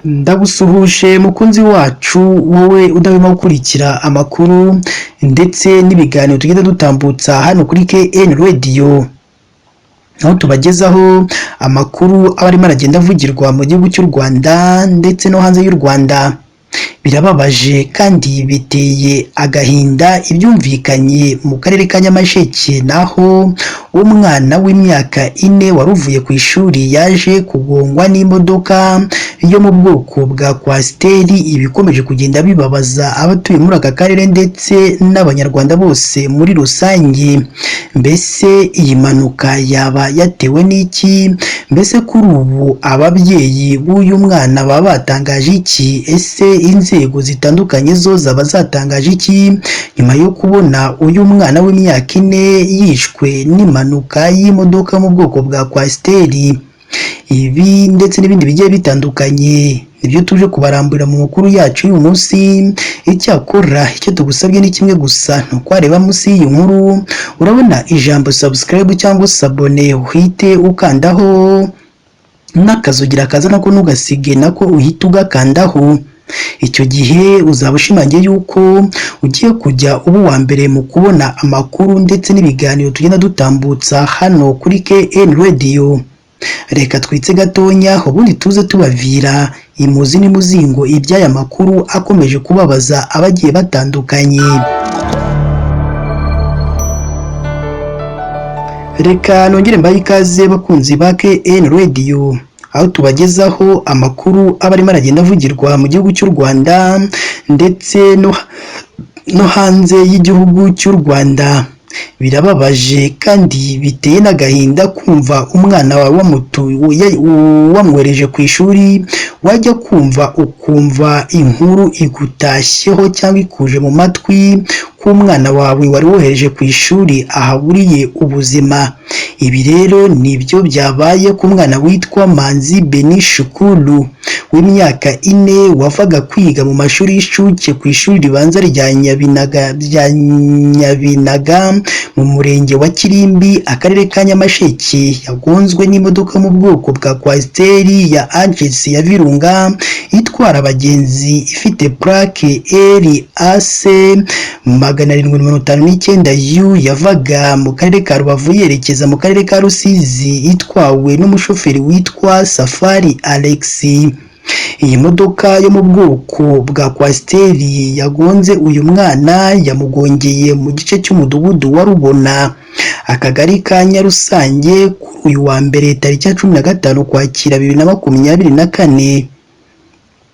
Ndagusuhuje mukunzi wacu, wowe udahwema gukurikira amakuru ndetse n'ibiganiro tugenda dutambutsa hano kuri KN Radio, aho tubagezaho amakuru aba arimo aragenda avugirwa mu gihugu cy'u Rwanda ndetse no hanze y'u Rwanda. Birababaje kandi biteye agahinda ibyumvikanye mu karere ka Nyamasheke, naho umwana w'imyaka 4 wari uvuye ku ishuri yaje kugongwa n'imodoka yo mu bwoko bwa kwasiteri. Ibikomeje kugenda bibabaza abatuye muri aka karere ndetse n'Abanyarwanda bose muri rusange. Mbese iyi mpanuka yaba yatewe n'iki? Mbese kuri ubu ababyeyi b'uyu mwana baba batangaje iki? Ese inzego zitandukanye zo zaba zatangaje iki nyuma yo kubona uyu mwana w'imyaka 4 yishwe n'impanuka y'imodoka mu bwoko bwa kwasiteri? Ibi ndetse n'ibindi bigiye bitandukanye nibyo tuje kubarambura mu makuru yacu y'uyu munsi. Icyakora icyo tugusabye ni kimwe gusa, ni ukwareba munsi y'iyi nkuru urabona ijambo subscribe cyangwa s'abonner, uhite ukandaho n'akazugira kaza nako ntugasige, nako uhite ugakandaho. Icyo gihe uzaba ushimangiye yuko ugiye kujya uba uwa mbere mu kubona amakuru ndetse n'ibiganiro tugenda dutambutsa hano kuri KN Radio. Reka twitse gatonya ubundi tuze tubavira imuzi n'imuzingo iby'aya makuru akomeje kubabaza abagiye batandukanye. Reka nongere mbahe ikaze bakunzi ba KN Radio, aho tubagezaho amakuru aba arimo aragenda avugirwa mu gihugu cy'u Rwanda ndetse no hanze y'igihugu cy'u Rwanda. Birababaje kandi biteye n'agahinda kumva umwana wawe wamwohereje ku ishuri, wajya kumva ukumva inkuru igutashyeho cyangwa ikuje mu matwi ko umwana wawe wari wohereje ku ishuri ahaburiye ubuzima. Ibi rero nibyo byabaye ku mwana witwa Manzi Beni Shukuru w'imyaka 4 wavaga kwiga mu mashuri y'incuke ku ishuri ribanza rya Nyabinaga mu murenge wa Kirimbi, akarere ka Nyamasheke. Yagonzwe n'imodoka mu bwoko bwa kwasiteri ya Agency ya Virunga itwara abagenzi ifite plaque RAC 759 U, yavaga mu karere ka Rubavu yerekeza mu karere ka Rusizi, itwawe n'umushoferi witwa Safari Alex. Iyi modoka yo mu bwoko bwa kwasiteri yagonze uyu mwana yamugongeye mu gice cy'umudugudu wa Rubona, akagari ka Nyarusange, kuri uyu wa mbere tariki ya 15 Ukwakira 2024.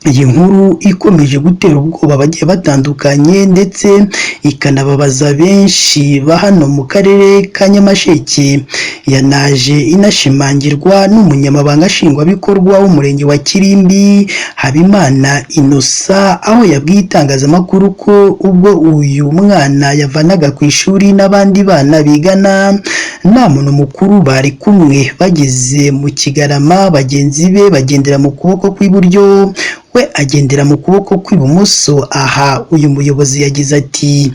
Iyi nkuru ikomeje gutera ubwoba abagiye batandukanye ndetse ikanababaza benshi ba hano mu karere ka Nyamasheke. Yanaje inashimangirwa n'umunyamabanga nshingwabikorwa w'umurenge wa Kirimbi, Habimana Innocent, aho yabwiye itangazamakuru ko ubwo uyu mwana yavanaga ku ishuri n'abandi bana bigana nta muntu mukuru bari kumwe, bageze mu Kigarama bagenzi be bagendera mu kuboko kw'iburyo, we agendera mu kuboko kw'ibumoso. Aha uyu muyobozi yagize ati: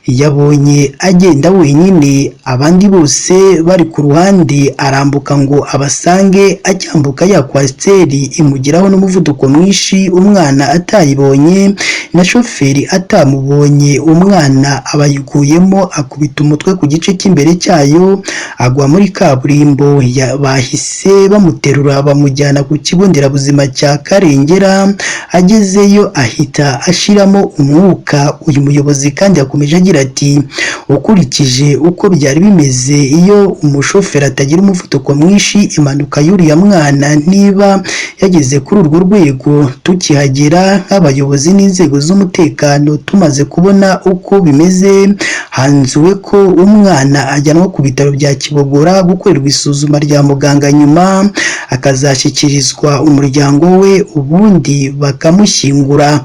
yabonye agenda wenyine, abandi bose bari ku ruhande, arambuka ngo abasange. Acyambuka ya kwasiteri imugeraho n'umuvuduko mwinshi, umwana atayibonye na shoferi atamubonye, umwana abayiguyemo akubita umutwe ku gice cy'imbere cyayo agwa muri kaburimbo. Bahise bamuterura bamujyana ku kigo nderabuzima cya Karengera, agezeyo ahita ashiramo umwuka. Uyu muyobozi kandi yakomeje agira ati: ukurikije uko byari bimeze, iyo umushoferi atagira umuvuduko mwinshi, impanuka y'uriya mwana niba yageze kuri urwo rwego. Tukihagera nk'abayobozi n'inzego z'umutekano tumaze kubona uko bimeze, hanzuwe ko umwana ajyanwa ku bitaro bya Kibogora gukorerwa isuzuma rya muganga, nyuma akazashyikirizwa umuryango we ubundi bakamushyingura.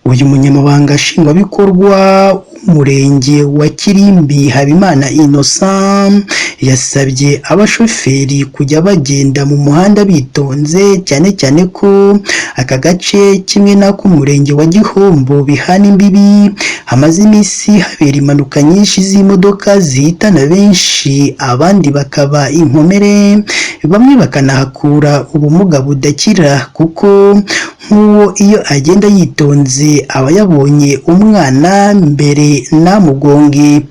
Uyu munyamabanga nshingwabikorwa w'umurenge wa Kirimbi, Habimana Innocent, yasabye abashoferi kujya bagenda mu muhanda bitonze, cyane cyane ko aka gace kimwe n'ak'umurenge wa Gihombo bihana imbibi hamaze iminsi habera impanuka nyinshi z'imodoka zihitana benshi, abandi bakaba inkomere, bamwe bakanahakura ubumuga budakira, kuko nk'uwo iyo agenda yitonze aba yabonye umwana mbere ntamugonge.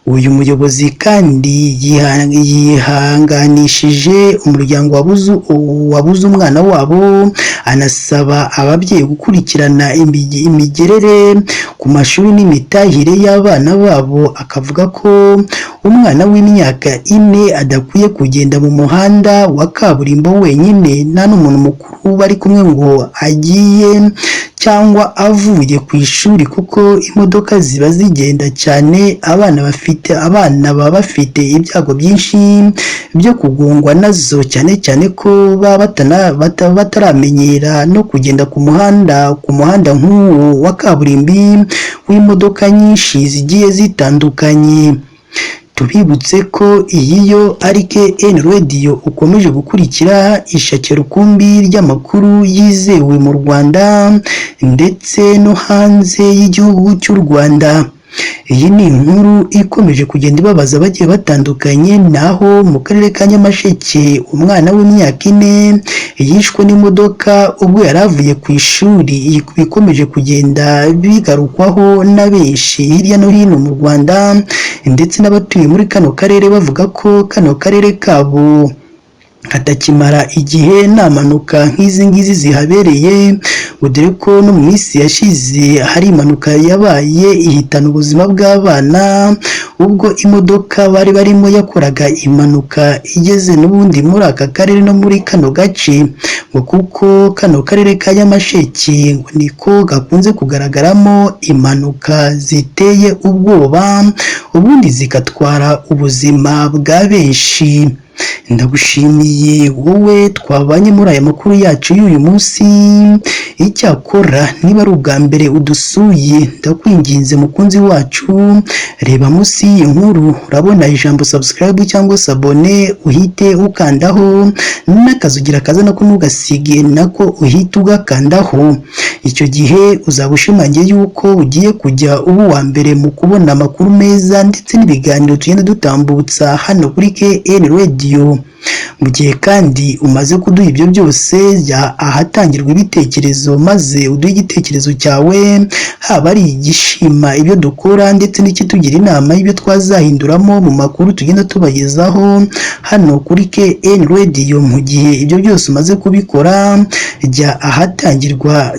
Uyu muyobozi kandi yihanganishije umuryango wabuze umwana wabo, anasaba ababyeyi gukurikirana imigerere ku mashuri n'imitahire y'abana babo, akavuga ko umwana w'imyaka 4 adakwiye kugenda mu muhanda wa kaburimbo wenyine nta n'umuntu mukuru bari kumwe ngo agiye cyangwa avuye ku ishuri, kuko imodoka ziba zigenda cyane, abana baba bafite ibyago byinshi byo kugongwa nazo, cyane cyane ko baba bataramenyera no kugenda ku muhanda nk'uwo wa kaburimbi w'imodoka nyinshi zigiye zitandukanye. Tubibutse ko iyi yo ari KN Radio ukomeje gukurikira, ishakira rukumbi ry'amakuru yizewe mu Rwanda ndetse no hanze y'igihugu cy'u Rwanda. Iyi ni inkuru ikomeje kugenda ibabaza abagiye batandukanye, naho mu karere ka Nyamasheke umwana w'imyaka 4 yishwe n'imodoka ubwo yari avuye ku ishuri. Bikomeje kugenda bigarukwaho na benshi hirya no hino mu Rwanda, ndetse n'abatuye muri kano karere bavuga ko kano karere kabo katakimara igihe nta mpanuka nk'izi ngizi zihabereye, ngo dore ko no mu minsi yashize hari impanuka yabaye ihitana ubuzima bw'abana, ubwo imodoka bari barimo yakoraga impanuka igeze n'ubundi muri aka karere no muri kano gace, ngo kuko kano karere ka Nyamasheke ngo niko gakunze kugaragaramo impanuka ziteye ubwoba, ubundi zigatwara ubuzima bwa benshi. Ndagushimiye wowe twabanye muri aya makuru yacu y'uyu munsi. Icyakora niba ari ubwa mbere udusuye, ndakwinginze mukunzi wacu, reba munsi y'iyi nkuru urabona ijambo subscribe cyangwa s'abonner, uhite ukandaho, n'akazugira kaza nako ntugasige, nako uhite ugakandaho. Icyo gihe uzaba ushimangiye yuko ugiye kujya uba uwa mbere mu kubona amakuru meza ndetse n'ibiganiro tugenda dutambutsa hano kuri KN Radio. Mu gihe kandi umaze kuduha ibyo byose, jya ahatangirwa ibitekerezo maze uduhe igitekerezo cyawe, haba ari igishima ibyo dukora ndetse n'ikitugira inama y'ibyo twazahinduramo mu makuru tugenda tubagezaho hano kuri KN Radio. Mu gihe ibyo byose umaze kubikora, jya ahatangirwa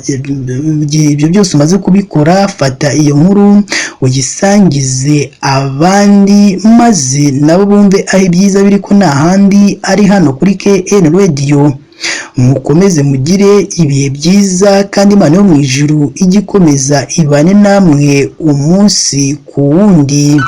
ibyo byose umaze kubikora, fata iyo nkuru uyisangize abandi maze nabo bumve aho ibyiza biri, ko nta handi ari hano kuri KN Radio. Mukomeze mugire ibihe byiza, kandi Imana yo mu ijuru ijye ikomeza ibane namwe umunsi ku wundi.